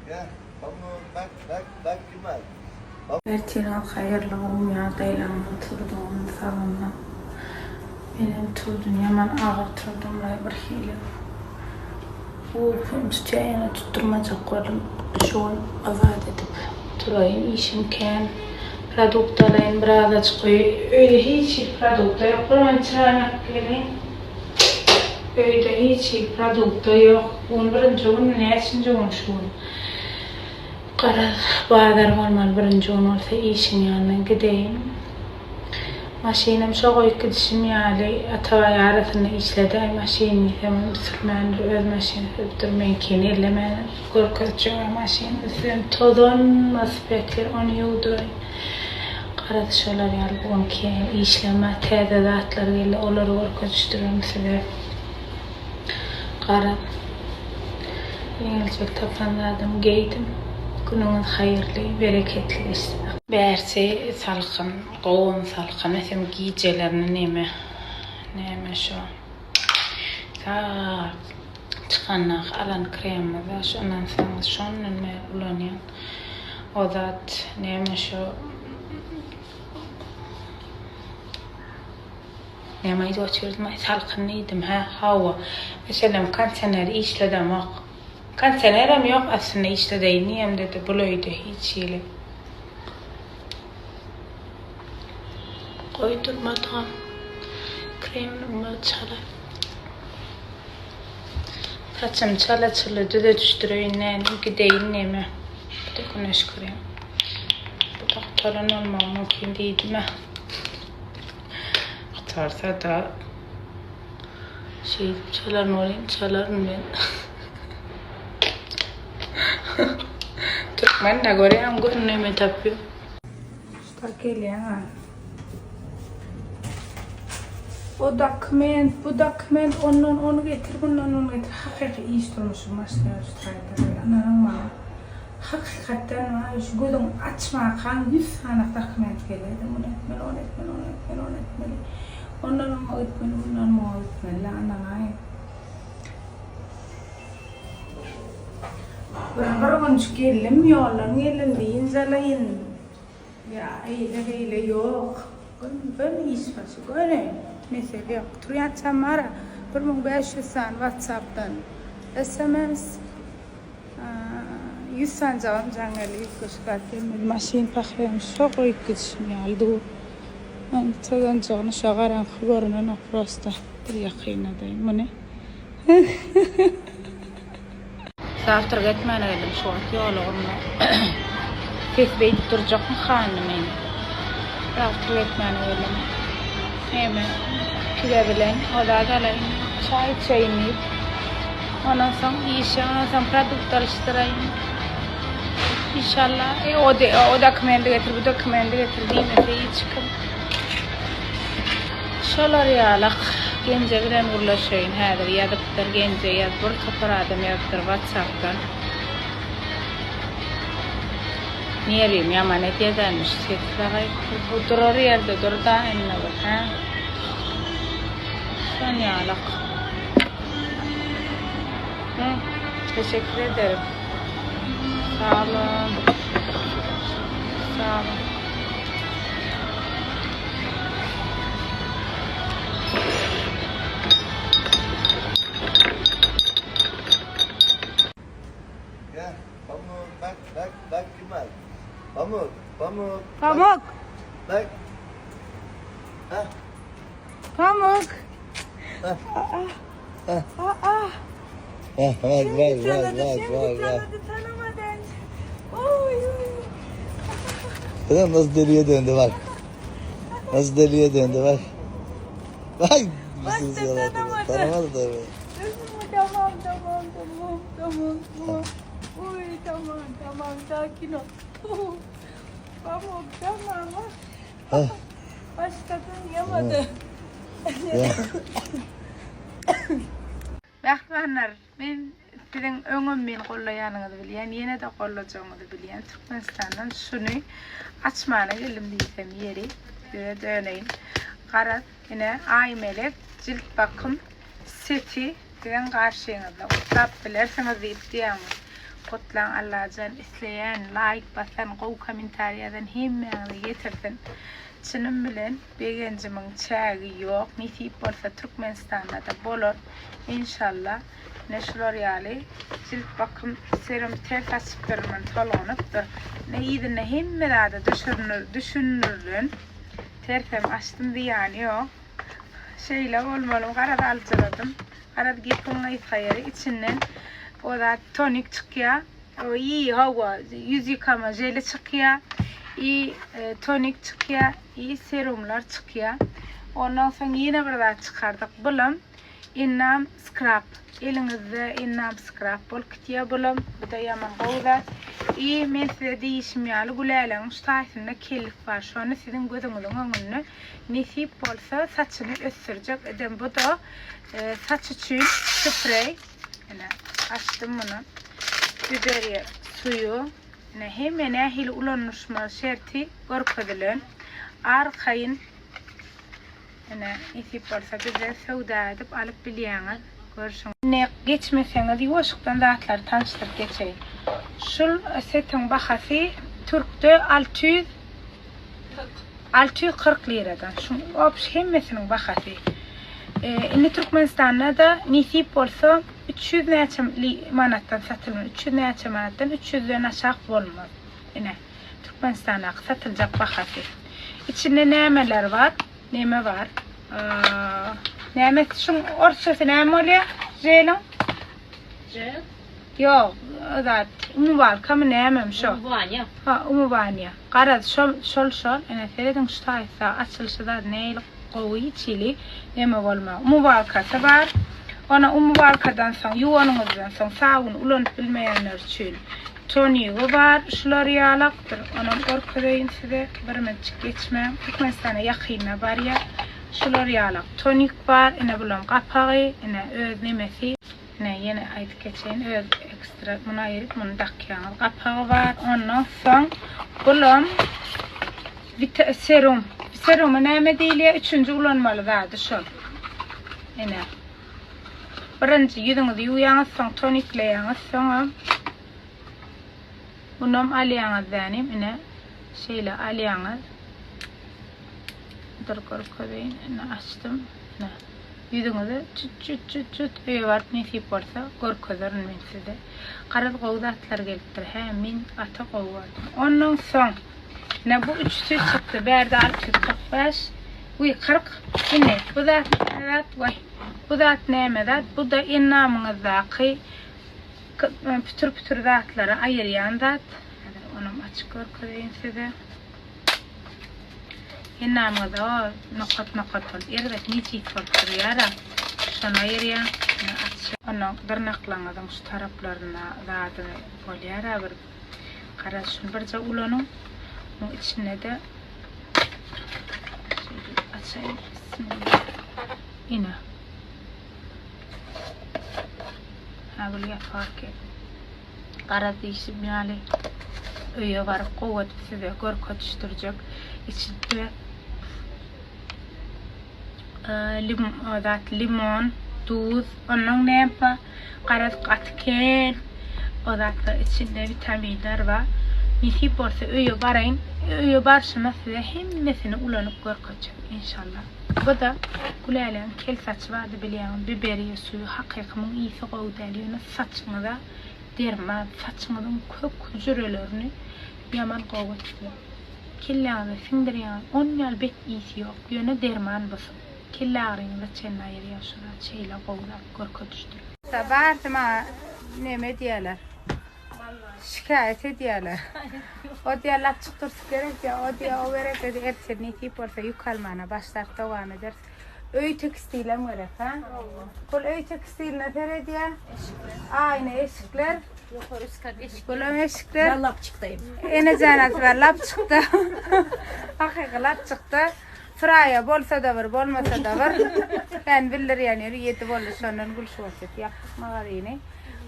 Gel. Pamuk bak bak bak kim var? Ertiriňiz haýyrly gowy ýagdaýlaryňyzy turduňyz sagynda. Menem turdum ýaman agyr turdumlaý bir hili. Ukum tutýa ýene tutdurmajak boldum. Şu gün azat edip turaýyn işim kän. Produkt alaýyn birazajyk öýde hiç hili produkta ýok. Bir men çaýyny alyp geleýin. Öýde hiç hili produkta ýok. Bu gün birinji gün näçinji gün şu gün. Garaz, bazar bolmaly birinji gün bolsa işiň ýanyna gideýin. Maşynam şo goýup gidişim ýaly Atabaý arasynda işledi-aý maşyn diýsemem sürmändir öz maşyny sürüpdir meňkini ellemändir. Görkezjeg-ä maşynyň üstünem tozan basyp ýatyr ony ýuwduraýyn. Garaz şolar ýaly bu günki işlem-ä täze zatlar geldi olary görkezişdirerin size. Garaz, ýeňiljek tapan zadymy geýdim. Günüňiz haýyrly, bereketli geçsin. Bärsi salkyn, gowam salkyn esem gijelerine neme, näme şo sag çykandaky alan kremimiz bar şo ynansaňyz şondan bäri ulanýan. O zat näme şo Näme aýdyp otyrdym-aý, salkyn diýdim, hä? Hawa. Meselem, kondisioneri işledemok. Kondisionerem ýok aslynda, işledeýin diýemde-de, bul öýde hiç hili goýdurmadygam. Kremim çala. Saçym çala-çula düzedişdireýin näme, gideýin neme. Bu-da güneş krem. Bu-da gutaran bolmagy mümkin diýdim-ä. Gutarsa-da şeýdip çalaryn welin çalaryn men. Türkmen-de görýäň göni neme tapýar. Şuta gelýäň-ä. O dokument, bu dokument, ondan ony getir, bundan ony getir. Hakyky iş durmuşy başlaýar şu taýda. Ynanyň maňa. Hakykatdan bar şu gözüňi açmakaň ýüz sany dokument gelýärdi muny etmeli ony etmeli ony etmeli ony etmeli ondan oňa gitmeli mundan muňa gitmeli ananaý bir bir günjük geldim ýoldan geldim dynç alaýyn ýa eýle beýle ýok göni göni iş başy göni mesele ýok turýançam bara 1500 sany whatsappdan sms 100 sanjagam jaň geldi üýtgeşik zat gelmedi. Maşyn pahyram şo goýup gidişim ýaly dur. Onuň tozanjygyny şo garaňky görünenok prosta. Bir ýakynladaýyn muny. Zawtrak etmäne geldim şu wagt ýolugymda. Ses beýdip durjakmy hany men. Zawtrak etmäne geldim. Neme piwe bilen o zat alaýyn, çaý içeýin diýip. Ondan soň işe, ondan soň produkt alyşdyraýyn. Inşallah. E, o, de, o dokumenti getir, bu dokumenti getir diýmese hiç kim. Şolar ýalak Genje bilen gürleşeýin. Häzir ýazypdyr Genje ýaz. Bir topar adam ýazypdyr WhatsAppdan. Nerwim ýaman edýädämiş ses dagy. Bu durar ýerde dur da indi bir, hä? Şon ýalak. Hı, teşekkür ederim. Sag olun. Sag olun. Gel. Pamuk bak bak bak kim var? Pamuk pamuk. Pamuk. Bak. Hah. Pamuk. Hah. Aa. Aa. Hah bak bak bak bak bak bak. Tanımadı. Oy oy. Kızım nasıl deliye döndü bak. Nasıl deliye döndü bak. Bak. Bak Nasıl da yalan tanımadı. Tanımadı tabii. Tamam tamam tamam tamam tamam. Oy tamam tamam sakin ol. Pamuk tamam. Hah. Başkasını yamadı. Gel. Mähribanlar, men siziň öňem meni gollaýanyňyzy bilýän, ýene-de gollajagyňyzy bilýän. Türkmenistandan şuny açmana geldim diýsem ýeri, size döneýin. Garaz, ine Aýmelek jilt bakym seti siziň garşyňyzda. Gutlap bilersiňiz diýip diýýäňiz. gutlaň Allajan isleýän laýk basan gowy kommentariý ýazan hemmäňize ýetirsin. Çynym bilen begenjimiň çägi ýok nesip bolsa Türkmenistandada bolar enşalla ine şular ýaly jilt bakym serum ters açypdyryn tolgunypdyr ine yzynda hemme zada düşündirilen tersem açdym zyýany ýok şeýle bolmaly garaz aljyradym garaz gepiň gysga ýeri içinden o zat tonik çykýar I hawa ýüz ýykama želi çykýa i tonik çykýa i serumlar çykýa. Ondan soň ýene bir zat çykardyk. Bulam Ennam skrap. Eliňizde Ennam skrap bolup gitýä bulam. Bu-da ýaman gowy zat. I men size diýişim ýaly Gülälegiň şu taýsynda kellik bar. Şony siziň gözüňiziň öňünde nesip bolsa saçyny ösdürjek edem. Bu-da saç üçin spreý. Ine, açdym muny. Biberiýe suýy. Ine, hemme nähili ulanyşma şerti görkezilen. Arkaýyn ine, nesip bolsa bizden söwda edip alyp bilýäňiz. Görşüňiz. Ine, geçmeseňiz ýuwaşykdan zatlary tanyşdyryp geçeýin. Şul setiň bahasy türkde 600 640 liradan. Şuň obşi hemmesiniň bahasy. Indi Türkmenistanda-da nesip bolsa 300 näçe manatdan satylmaz. 300 näçe manatdan 300-den aşak bolmaz. Ine, Türkmenistandaky satyljak bahasy. Içinde nämeler bar? Neme bar? Näme şuň orsçasy näme bolýar? Želiň? Žel? Ýok, o zat, umywalkamy nämemi şo. Umywaniýa. Ha, umywaniýa. Garaz, şol, şol, şol. Ine, serediň şu taýsa açylyşy zat nähili gowy, hiç hili neme bolma. Umywalkasy bar. Ona umywalkadan soň, ýuwanyňyzdan soň sabyn ulanyp bilmeýänler üçin tonigi bar, şular ýalakdyr. Onam görkezeýin size. Bir minutjyk geçmäň. Türkmenistana ýakynda barýar. Şular ýalak tonik bar. Ine, bulam gapagy, ine, öz nemesi. Ine ýene aýdyp geçeýin öz ekstra muny aýyryp muny dakýaňyz gapagy bar ondan soň bulam serum seruma näme diýilýär üçünji ulanmaly zady şol ine birinji ýüzüňizi ýuwýaňyz soň tonikleýäňiz soňam bunam alýaňyz dänim ine şeýle alýaňyz dur görkezeýin ine açdym ine Ýüzüňize çüt çüt çüt çüt öýe baryp nesip bolsa görkezerin men size. Garaz gowy zatlar gelipdir hä men gaty gowy gördüm. Ondan soň ine bu üçüsi çykdy bärde 645 we 40 ine bu zat näme zat waý bu zat näme zat bu-da endamyňyzdaky pütür pütür zatlary aýyrýan zat. Häzir onam açyp görkezeýin size. Endamyňyzda o nokat-nokat bolup, erbet nejis bolup durýar-a. Şony aýyrýaň. Ine, açýaň. Ondan dyrnaklaryňyzyň şu taraplaryna zady bolýar-a bir. Garaz, şuny birje ulanyň. Muň içinde-de şeýdip açaýyn. Bismillah. Ine. Hä, bul ýapyk eken. Garaz diýşim ýaly öýe baryp gowy edip size görkezişdirjek. Içinde lim zat limon, duz, ondan näme bar? Garaz gaty kän o zatlar içinde witaminler bar. Nesip bolsa öýe baraýyn. Öýe barşyma size hemmesini ulanyp görkezjek inşallah. Bu-da Gülälegiň kel saçy bardy bilýäňiz biberiýe suwy hakyky muň ysy gowy däl ýöne saçyňyza derman saçyňyzyň kök hüjrelerini ýaman gowy etýär kelläňize siňdirýäňiz on ýaly bet ysy ýok ýöne derman bu suw kelle agyryňyza çenli aýyrýar şu zat şeýle gowy zat görkezişdir. Barysy maňa neme edýäler. Şikaýat edýärler. O diýýär lapjyk turşy gerek diýýär, o diýýär o gerek diýýär. Ertir nesip bolsa ýük almana başlarys, dowam ederis. Öý tekstilem gerek, hä? Bul öý tekstiline seredýär. Eşikler. Aýna eşikler. Ýokary üst kat eşikler. Bulam eşikler. Ben lapçykdaýym. Enejan aty bar lapçykda. Hakyky lapçykda. Suraýa bolsa-da bir, bolmasa-da bir. Kän bildirýän ýeri ýedi boldy, şondan gülşüp otyrys. Ýapdyk magazyny.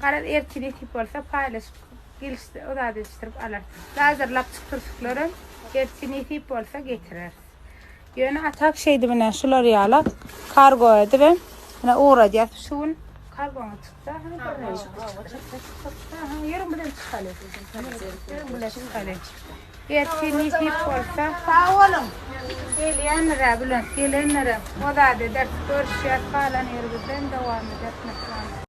Garaz, ertir nesip bolsa paýlaşyp, gelişdi, o zady edişdirip alarys. Lazer lapçyk türsüklerem ertir nesip bolsa getireris. Ýöne a tak şeýdip ine şular ýalak kargo edibem ine ugradýas şu gün. Kalbyňa çyksa, hany bir Çyksa, hany ýeriň bilen çykaly. Ýeriň bilen çykaly. Ertir nesip bolsa. Sag boluň. Gelýändir-ä Bülent, gelendir. O zat ederis, görüşýäs, galan ýerimizden dowam ederis.